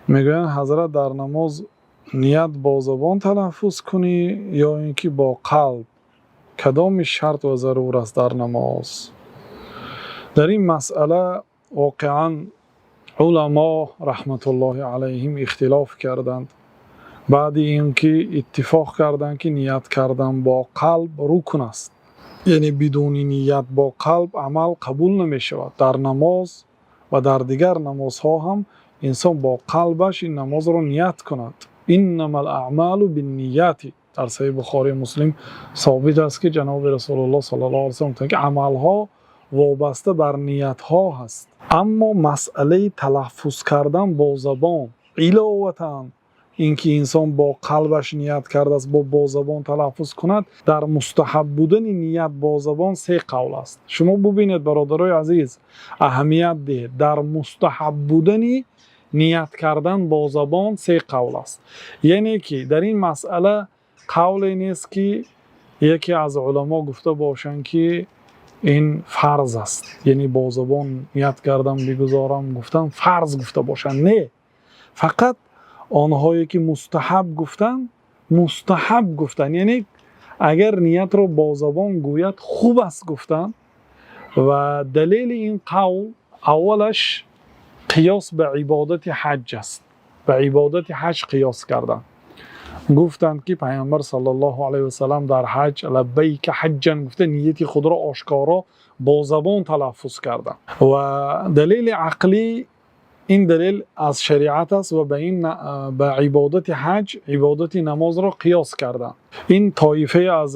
Мегӯянд: «Ҳазрат, дар намоз ният бо забон талаффуз кунӣ ё ин ки бо қалб? Кадоми шарт ва зарур аст дар намоз?» Дар ин масъала воқеан уламо, раҳматуллоҳи алайҳим, ихтилоф карданд. Баъд ин ки иттифоқ карданд, ки ният кардан бо қалб рукн аст, яъне бидуни ният бо қалб амал қабул намешавад. Дар намоз ва дар дигар намозҳо ҳам инсон бо қалбаш ин намозро ният кунад. «Иннамал аъмолу бинниёт» дар Саҳеҳи Бухорӣ, Муслим собит аст, ки ҷаноби Расулуллоҳ саллаллоҳу алайҳи васаллам гуфтанд, ки амалҳо вобаста бар ниятҳо ҳаст. Аммо масъалаи талаффуз кардан бо забон, иловатан инки инсон бо қалбаш ният кардааст, бо забон талаффуз кунад, дар мустаҳаб будани ният бо забон се қавл аст. Шумо бубинед, бародарони азиз, аҳамият диҳед: дар мустаҳаб будани ният кардан бо забон се қавл аст. Яъне ки дар ин масъала қавле нест, ки яке аз уламо гуфта бошанд, ки ин фарз аст, яъне бо забон ният кардам бигузорам гуфтан фарз гуфта бошанд. Не, фақат онҳое ки мустаҳаб гуфтанд, мустаҳаб гуфтанд, яъне агар ниятро бо забон гӯяд, хуб аст гуфтанд. Ва далели ин қавл аввалаш қиёс ба ибодати ҳаҷ аст. Ба ибодати ҳаҷ қиёс карданд, гуфтанд, ки Паёмбар саллаллоҳу алайҳи васаллам дар ҳаҷ «лаббайка ҳаҷҷан» гуфта, нияти худро ошкоро бо забон талаффуз карданд. Ва далели ақлӣ, ин далел аз шариат аст ва ба ин ба ибодати ҳаҷ ибодати намозро қиёс карданд. Ин тоифае аз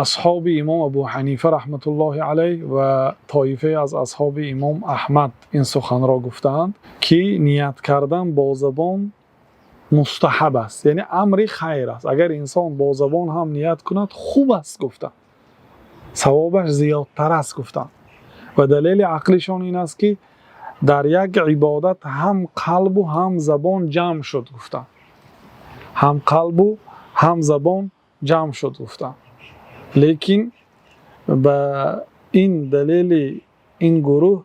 асҳоби имом Абу Ҳанифа, раҳматуллоҳи алайҳ, ва тоифае аз асҳоби имом Аҳмад ин суханро гуфтаанд, ки ният кардан бо забон мустаҳаб аст, яъне амри хайр аст. Агар инсон бо забон ҳам ният кунад, хуб аст гуфтанд, савобаш зиёдтар аст гуфтанд. Ва далели ақлишон ин аст, ки дар як ибодат ҳам қалбу ҳам забон ҷамъ шуд гуфтанд, ҳам қалбу ҳам забон ҷамъ шуд гуфтанд. Лекин ба ин далели ин гурӯҳ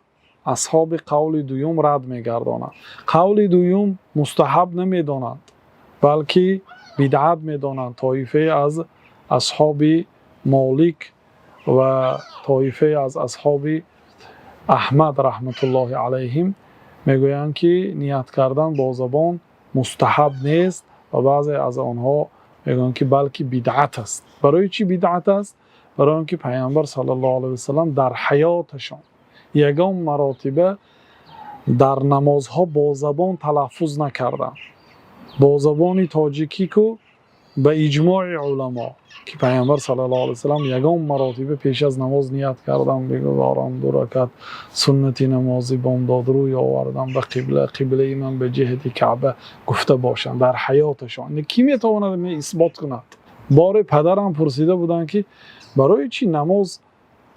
асҳоби қавли дуюм рад мегардонанд. Қавли дуюм мустаҳаб намедонанд, балки бидъат медонанд. Тоифае аз асҳоби Молик ва тоифае аз асҳоби Аҳмад, раҳматуллоҳи алайҳим, мегӯянд, ки ният кардан бо забон мустаҳаб нест ва баъзе аз онҳо мегӯянд, ки балки бидъат аст. Барои чӣ бидъат аст? Барои он ки Паёмбар саллаллоҳу алайҳи васаллам дар ҳаёташон ягон маротиба дар намозҳо бо забон талаффуз накарданд бо забони тоҷикӣ ку. Ба иҷмои уламо, ки Паёмбар саллаллоҳу алайҳи васаллам ягон маротиба пеш аз намоз ният кардам бигузорам ду ракат суннати намози бомдод, рӯй овардам ба қибла, қиблаи ман ба ҷиҳати Каъба гуфта бошанд дар ҳаёташон, кӣ метавонад исбот кунад? Боре падарам пурсида буданд, ки барои чӣ намоз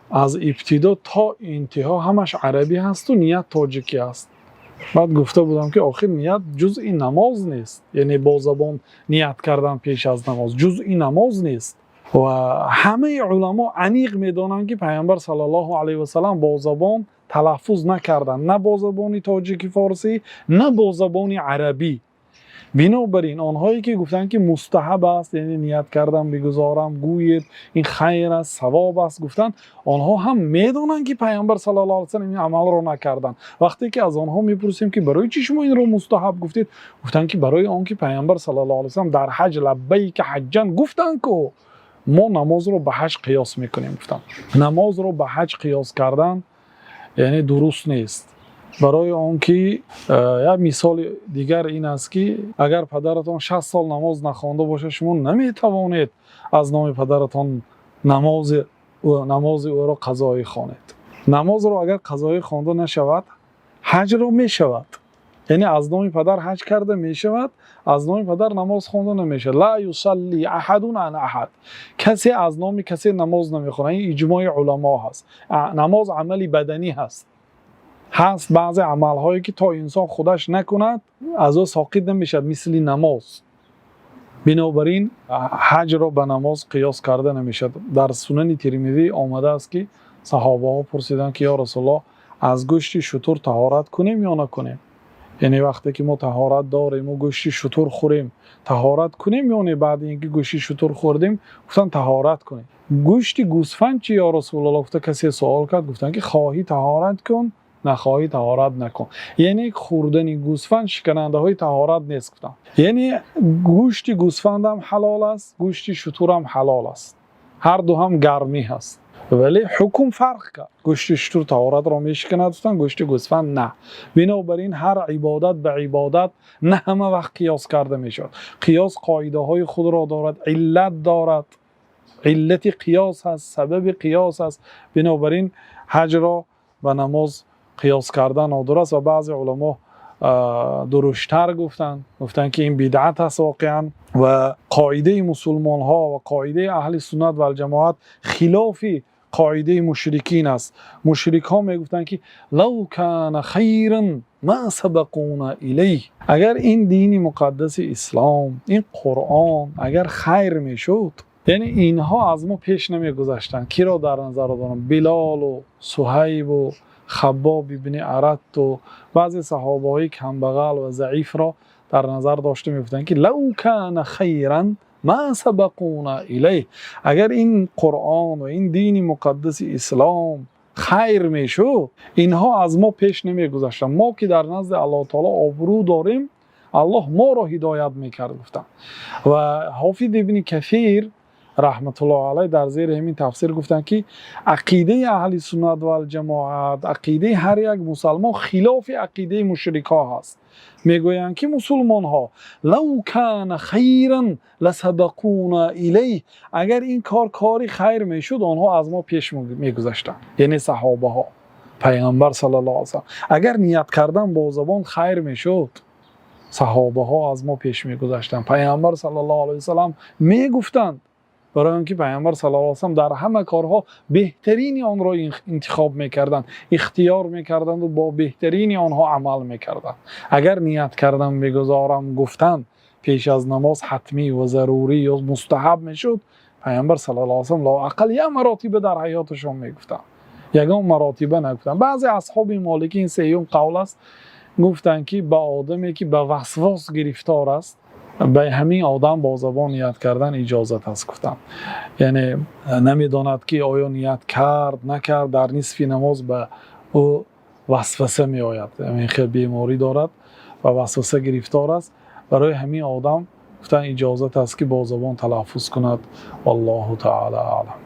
аз ибтидо то интиҳо ҳамаш арабӣ ҳасту ният тоҷикӣ аст? Баъд гуфта будам, ки охир ният ҷузъи намоз нест, яъне бо забон ният кардан пеш аз намоз ҷузъи намоз нест. Ва ҳамаи уламо аниқ медонанд, ки Паёмбар саллаллоҳу алайҳи васаллам бо забон талаффуз накарданд, на бо забони тоҷики форсӣ, на бо забони арабӣ. Бинобар ин онҳое ки гуфтанд, ки мустаҳаб аст, яъне ният кардам бигузорам гӯед, ин хайр аст, савоб аст гуфтанд, онҳо ҳам медонанд, ки Паёмбар саллаллоҳу алайҳи васаллам ин амалро накарданд. Вақте ки аз онҳо мепурсем, ки барои чӣ шумо инро мустаҳаб гуфтед, гуфтанд, ки барои он ки Паёмбар саллаллоҳу алайҳи васаллам дар ҳаҷ «лаббайка ҳаҷҷан» гуфтанд ку, мо намозро ба ҳаҷ қиёс мекунем гуфтанд. Намозро ба ҳаҷ қиёс кардан яъне дуруст нест, барои он ки як мисоли дигар ин аст, ки агар падаратон 60 сол намоз нахонда бошад, шумо наметавонед аз номи падаратон намози ӯро қазоӣ хонед. Намозро агар қазоӣ хонда нашавад, ҳаҷро мешавад, яъне аз номи падар ҳаҷ карда мешавад, аз номи падар намоз хонда намешавад. Ла юсалли аҳадун ан аҳад, касе аз номи касе намоз намехонад. Ин иҷмои уламо ҳаст. Намоз амали баданӣ ҳаст. Ҳаст баъзе амалҳое, ки то инсон худаш накунад, аз ӯ соқит намешавад, мисли намоз. Бинобар ин ҳаҷро ба намоз қиёс карда намешавад. Дар Сунани Термизӣ омадааст, ки саҳобаҳо пурсиданд, ки ё Расулуллоҳ, аз гӯшти шутур таҳорат кунем ё накунем? Яъне вақте ки мо таҳорат дорем ва гӯшти шутур хӯрем, таҳорат кунем ё не? Баъд инки гӯшти шутур хӯрдем, гуфтанд: таҳорат кунем. Гӯшти гӯсфанд чӣ, ё Расулуллоҳ, гуфта касе савол кард. Гуфтанд ки хоҳӣ таҳорат кун, нахоҳӣ таҳорат накун. Яъне хӯрдани гӯсфанд шиканандаҳои таҳорат нест, гуфтанд. Яъне гӯшти гӯсфанд ҳам ҳалол аст, гӯшти шутур ҳам ҳалол аст, ҳар ду ҳам гармӣ ҳаст, вале ҳукм фарқ кард. Гӯшти шутур таҳоратро мешиканад, гуфтанд, гӯшти гӯсфанд не. Бинобар ин ҳар ибодат ба ибодат на ҳама вақт қиёс карда мешавад. Қиёс қоидаҳои худро дорад, иллат дорад, иллати қиёс ҳаст, сабаби қиёс аст. Бинобар ин ҳаҷро ба намоз қиёс кардан нодуруст ва баъзе уламо дурусттар гуфтанд, гуфтанд ки ин бидъат аст воқеан ва қоидаи мусулмонҳо ва қоидаи аҳли суннат вал ҷамоат хилофи қоидаи мушрикин аст. Мушрикҳо мегуфтанд ки لو كان خيرا ما سبقونا إليه. Агар ин дини муқаддаси ислом, ин Қуръон агар хайр мешуд, яъне инҳо аз мо пеш намегузаштанд. Киро дар назар дорам? Билол ва Суҳайб ва Хаббоб ибни Арат ва баъзе саҳобаҳои камбағал ва заифро дар назар дошта мегуфтанд ки لو كان خيرا ما سبقونا إليه. Агар ин Қуръон ва ин дини муқаддаси ислом хайр мешуд, инҳо аз мо пеш намегузаштанд. Мо ки дар назди Аллоҳи таъоло обрӯ дорем, Аллоҳ моро ҳидоят мекард, гуфтанд. Ва Ҳофиз Ибни Касир раҳматуллоҳи алайҳ дар зери ҳамин тафсир гуфтанд ки ақидаи аҳли суннат вал ҷамоат, ақидаи ҳар як мусулмон хилофи ақидаи мушрикҳо ҳаст. Мегӯянд ки мусулмонҳо لو كان خيرا لسبقونا إليه. Агар ин кор кори хайр мешуд, онҳо аз мо пеш мегузаштанд, яъне саҳобаҳо, Паёмбар саллаллоҳу алайҳи васаллам. Агар ният кардан бо забон хайр мешуд, саҳобаҳо аз мо пеш мегузаштанд, Паёмбар саллаллоҳу алайҳи васаллам мегуфтанд, барои инки Паёмбар саллаллоҳу алайҳи васаллам дар ҳама корҳо беҳтарини онро интихоб мекарданд, ихтиёр мекарданд ва бо беҳтарини онҳо амал мекарданд. Агар ният кардан бигузорам гуфтанд пеш аз намоз ҳатмӣ ва зарурӣ ё мустаҳаб мешуд, Паёмбар саллаллоҳу алайҳи васаллам лоақал як маротиба дар ҳаёташон мегуфтанд, ягон маротиба нагуфтанд. Баъзе асҳоби моликӣ, ин сеюм қавл аст, гуфтанд ки ба одаме ки ба васвос гирифтор аст, ба ҳамин одам бо забон ният кардан иҷозат аст, гуфтанд. Яъне намедонад ки оё ният кард, накард, дар нисфи намоз ба ӯ васваса меояд, ҳамин хел беморӣ дорад ва васваса гирифтор аст, барои ҳамин одам гуфтанд иҷозат аст ки бо забон талаффуз кунад. Валлоҳу таъоло аълам.